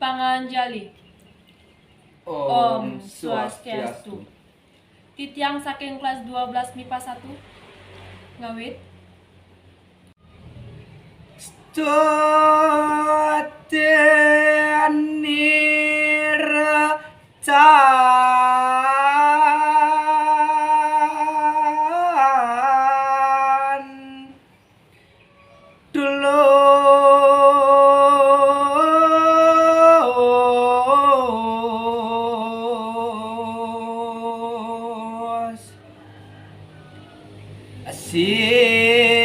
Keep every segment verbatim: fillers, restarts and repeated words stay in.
Panganjali. Om Swastiastu. Titiang saking kelas dua belas mipa satu. Ngawit. Stuti nirtan. Tulus. Sinahura.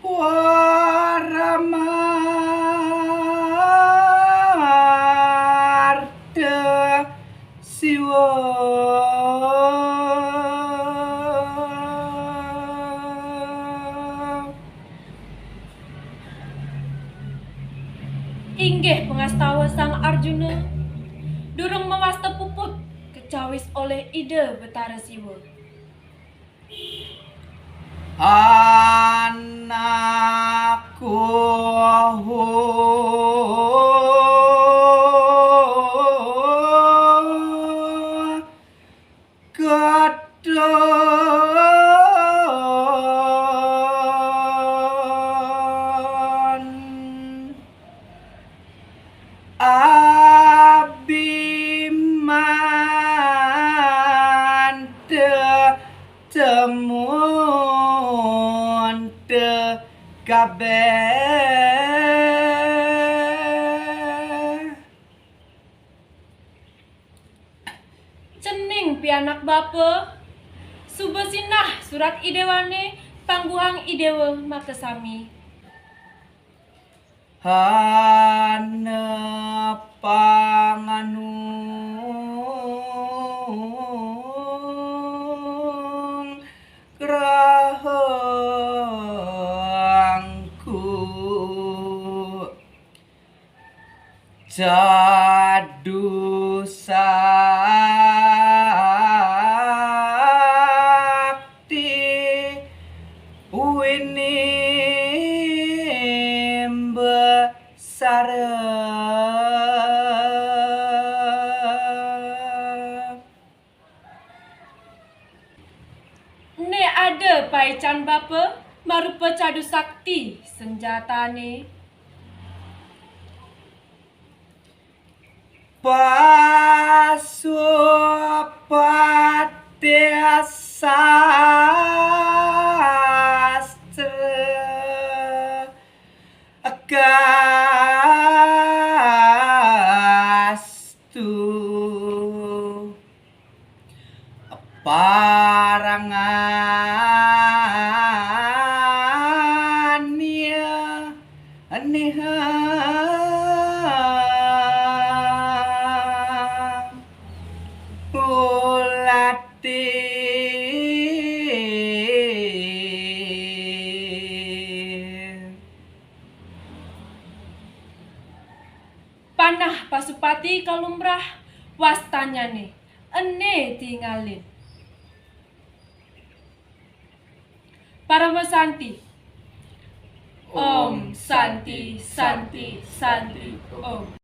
Waramarta Siwa. Inggih pangastawa Sang Arjuna, durung mawasta puput kecawis oleh Ida Betara Siwa. Anakku katon. Abimanta temunta kabeh. Cening pianak bapa, suba sinah surat idewane pangguhang idewa makasami. Hana panganung grahangku. Cadu sakti winim besara. Ne ada paican bapa marupa cadu sakti senjatane. Pasupati sastra kastu. Parangania niha ulati. Panah Pasupati kalumrah wastanyane ene tingalin. Parama Santi. Om Santi, Santi, Santi, Om.